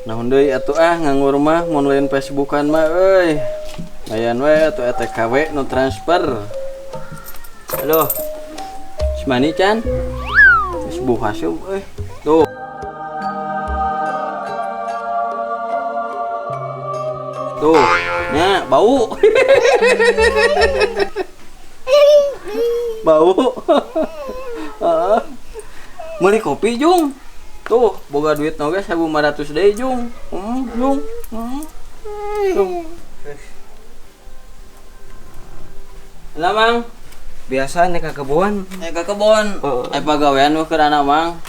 Naon deui atuh ah nganggur mah mun lain Facebookan mah euy. Layan we atuh TKW nu transfer. Aduh. Semani can? Geus buhaseup euy. Tuh. Tuh, nya bau. Bau. Heeh. Meuli kopi jung. Tuh, boga duit oge 1500 deui jung. Jung. Jung. Lah Mang, biasa nih ke kebun. Ke kebun. Heeh. Pagawean nu keur anak Mang.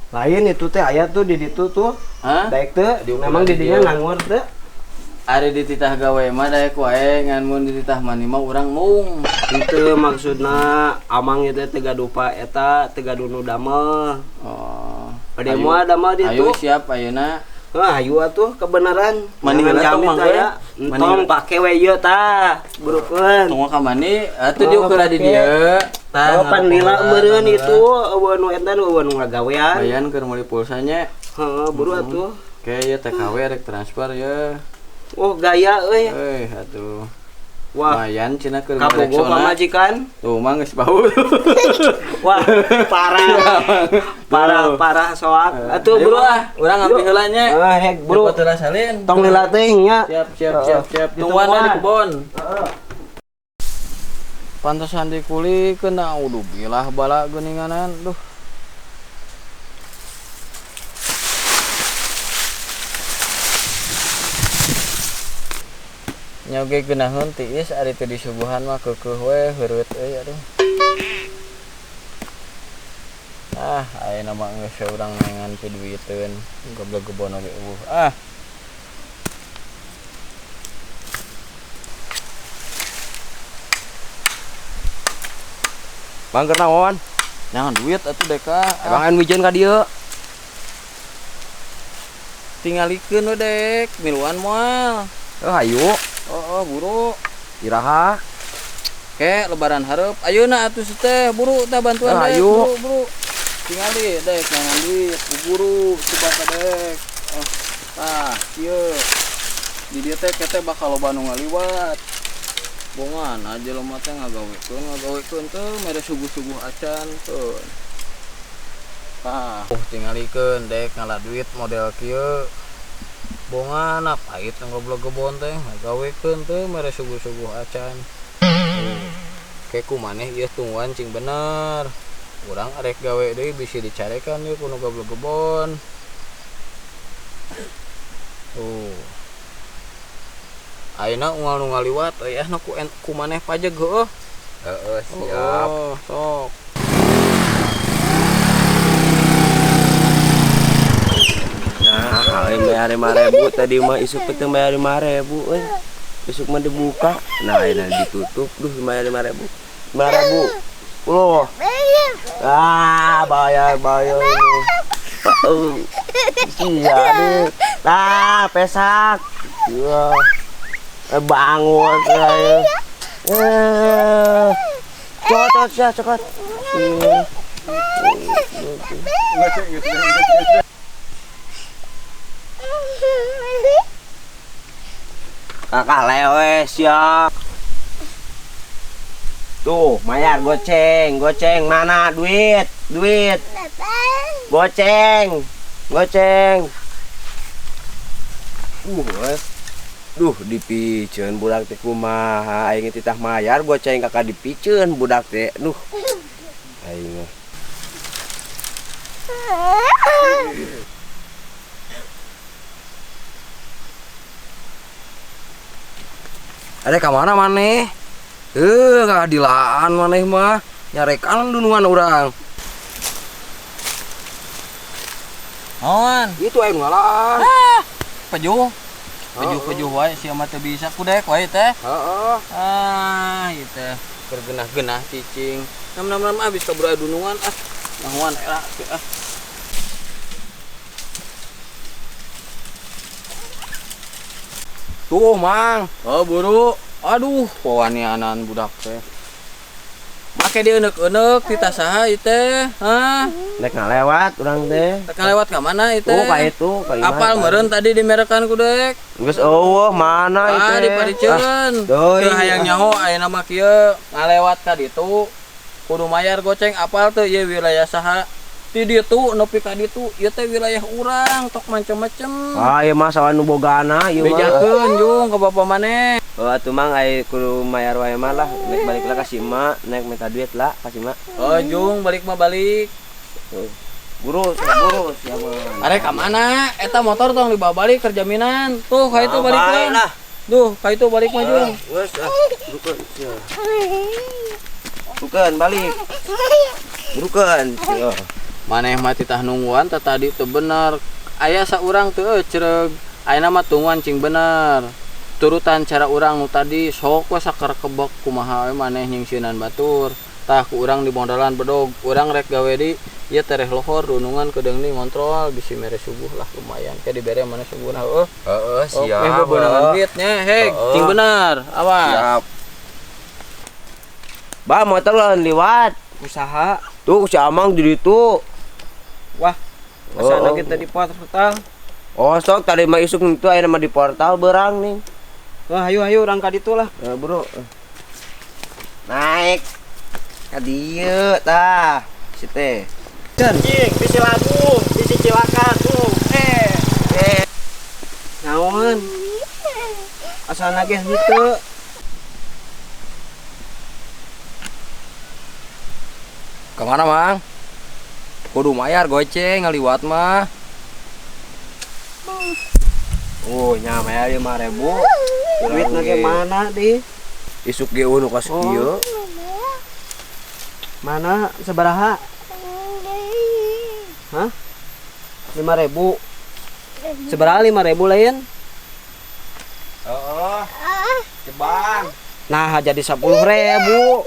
Lain itu teh aya tuh di ditu tuh. Hah? Daek teu, memang di dinya nganggur teu. Ari dititah gawe mah daek wae ngan mun dititah mani mah urang mung. Henteu maksudna amang ieu teh teu gaduh pa eta teu gaduh nu damel. Oh. Bade moal damel di Ayo ditu. Siap ayeuna. Heuh, hayu atuh kebenaran. Mani heula tong Jamin mang aya. we. Entong pake we ieu tah, burukeun. Tong ka mani atuh diukur di dieu. Tah. Oh, pan lila meureun itu eueuh nu eta nu eueuh nu ngagawean. Bayan keur meuli pulsanya. Heeh, buru atuh. Oke, ya TKW rek transfer ya. Oh, gaya euy. Euy, atuh. Wah, lumayan cenah keur kabogo pamajikan. Tuh mang geus bau. Wah, parah. Parah, parah soak. Atuh buru ah, urang ngambil heula nya. Ah, hek buru. Dapat heula salin. Tong lila teuing nya. Siap, siap, siap, siap. Tungguan di kebon. Heeh. Pantesan dikulikeun da uduh bilah bala geuninganan. Duh. Nyoge geunaheun tiis ari teu disuguhan mah keukeuh we heureut euy aduh. Ah, ayeuna mah geus urang nengan piduiteun, goblok gebon oge eueuh. Ah. Bang keur naon? Jangan duit atuh deka. Emang anu mijeun ka dieu? Tingalikeun we dek, miluan moal. Oh, hayu. Oh, buru. Iraha. Ke lebaran hareup. Ayeuna atuh teh buru tah bantuan dek. Hayu. Buru, buru. Tingali dek nangan duit ku guru coba ka dek. Oh, tah kieu. Di dieu teh kete bakal loba nu ngaliwat. Bongan aja jelema teh ngagawekeun teh mere suguh-suguh acan teu. Tah, tingalikeun dek ngala duit model kieu. Bongan pahit ngobrol gebon teh ngagawekeun teh mere suguh-suguh acan. Ke ku maneh ieu tungguan cing bener. Urang arek gawe deui bisi dicarekan ieu ku nu goblok gebon. Tuh. Ayeuna unggal nu ngaliwat euy ah nu ku maneh pajeg heueuh. Heeh, siap. Oh, sok. Nah, aing bayar 5.000 tadi mah isuk teh bayar 5.000 euy. Isuk mah dibuka. Nah, ayeuna ditutup duh bayar 5.000. 5.000. Loh. Ah, bayar. Iya nih. Nah, pesak. Iya. Bangun saya. Cokot ya, cokot. Kakak lewes ya. Tuh, bayar goceng, goceng mana duit, duit. Goceng, goceng. Duh, dipiceun budak teh kumaha aing titah mayar goceng kakak dipiceun budak teh. Duh. Aing. Ada ka mana maneh? Keadilan maneh mah nyarekan dunungan urang. Naon? Itu aing ngalaan. Ah, pejuh. Pejuh-pejuh wae sia mah teu bisa ku dek wae teh. Heeh. Ah, ieu teh keur genah-genah cicing. Nam-nam habis kabur aya dunungan ah. Nahuan era ah. Tuh, Mang. Oh, buru. Aduh, wawanianan budak teh. Make dieuneuk-euneuk tita saha ieu teh? Hah? Nek ngalewat urang teh. Rek ngalewat ka mana ieu teh? Oh, ka itu, ka imah. Apal meureun tadi dimerekan ku dek. Geus eueuh mana ieu Ah, teh? dipariceun. Doi. Teu hayang nyaho ayeuna mah kieu ngalewat ka ditu. Kudu mayar goceng apal teu ieu wilayah saha? Ti ditu nepi ka ditu ieu teh wilayah urang tok macem-macem. Ah, ieu mah sawan nu bogana ieu mah. Bejakeun jung ka bapa maneh. Oh, atuh mang ai kudu mayar wae mah lah. Nek balik lah ka si emak, nek minta duit lah ka si emak. Oh, jung balik mah balik. Guru, guru siapa? Arek ka mana? Eta motor tong dibawa balik keur jaminan. Tuh ka itu Nah, balik bae mah. lah. Duh, ka itu balik mah jung. Geus ah, burukeun. Sia. Burukeun balik. Burukeun. Sia. Maneh mah titah nungguan teh tadi teu bener. Aya saurang teu eucreug. Ayeuna mah tungguan cing bener. Turutan cara urang nu tadi sok we sakerekebek kumaha we maneh nyingsieunan batur. Tah ku urang di modalan bedog, urang rek gawe di ieu tereh lohor dunungan kedeung di ngontrol bisi mere subuh lah lumayan ke dibere maneh subuhna heueuh. Heeh, siap. Meh bebenangan duitnya, heg, cing bener. Awas. Siap. Ba motor lah liwat. Usaha. Tuh si Amang di ditu. Wah, asana Oh. kita di portal. Oh, sok tadi mah isuk itu ayeuna mah di portal berang nih. Wah, ayo ayo urang ka ditu lah. Ya, bro. Naik. Ka dieu tah. Si teh. Cing, bisi lagu, bisi cilaka tuh. Eh. Naon? Asana ge henteu. Kemana, Mang? Kudu mayar goceng ngaliwat mah. Oh, nya mayar 5.000. Duit na ge mana di? Isuk ge nu ka kieu. Mana sabaraha? Hah? 5.000. Sabaraha 5.000 lain? Heeh. Cebang. Nah, jadi 10.000.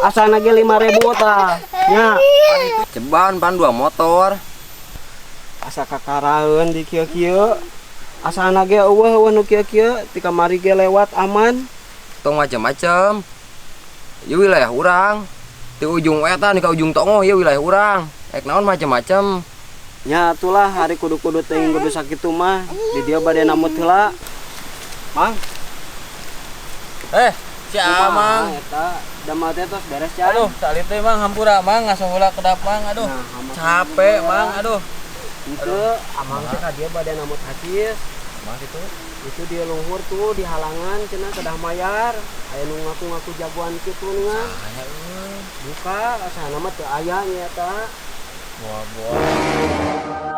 Asana ge 5.000 tah. Nya, Ceban pan dua motor. asa kakaraeun di kieu-kieu. Asana ge eueuh eueuh nu kieu-kieu, ti kamari ge lewat aman. Tong macem-macem. Ieu wilayah urang. Ti ujung eta nih ka ujung tongoh ieu wilayah urang. Ek naon macem-macem. Nya atulah hari kudu-kudu teuing kudu sakitu mah. Di dieu bade namut heula. Mang, Si Amang. Eta damel teh tos beres can. Aduh, salit teh Mang hampura Mang ngasuh heula kedap Mang. Aduh. Nah, amang Capek Mang, aduh. Henteu, amang teh ka dieu bade namut hacis. Mang kitu. Itu dia luhur tuh di halangan cenah kedah mayar. Aya nu ngaku-ngaku jagoan kitu nya. Aya euy. Buka asana mah teu aya nya eta. Buah-buah.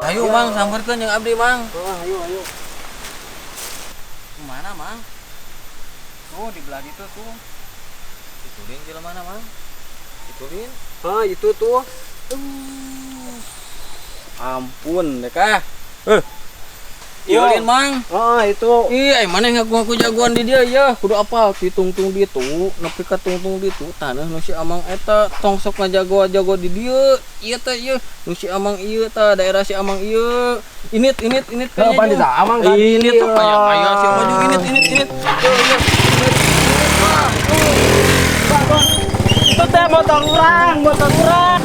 Ayo Mang, samperkeun jeung abdi Mang. Oh, ayo ayo. Mana Mang? Tuh di belah ditu tuh. Itulin jelema mana Mang? Itulin. Hah, itu tuh. Ampun dek ah. Iulin Mang. Oh, itu. Ih, ai maneh ngaku-ngaku jagoan di dia ya, kudu apal ti tungtung ditu, nepi ka tungtung ditu, taneuh nu si Amang eta tong sok ngajago-jago di dieu. Ieu teh ieu, nu si Amang ieu tah, daerah si Amang ieu. Init init init Heuh, pan di Amang tadi. Init tuh kayak aya si Amang jeung init init init. Ieu ieu. Itu teh motor urang, motor urang.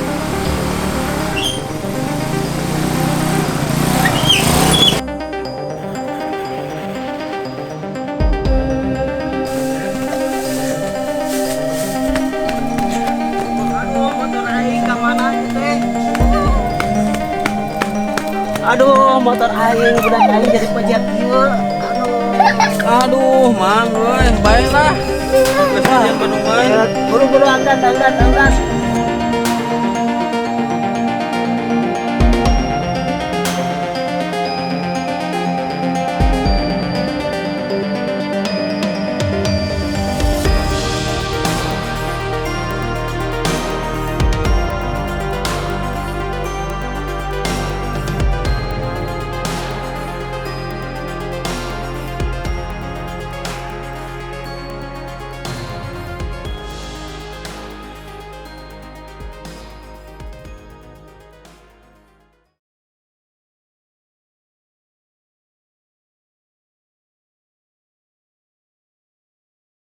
Aduh, motor aing ka mana ieu teh? Aduh, motor aing budak aing jadi pajak ieu. Aduh. Aduh, Mang euy, bae lah. Geus aja Bandung. Buru-buru angkat, angkat, angkat.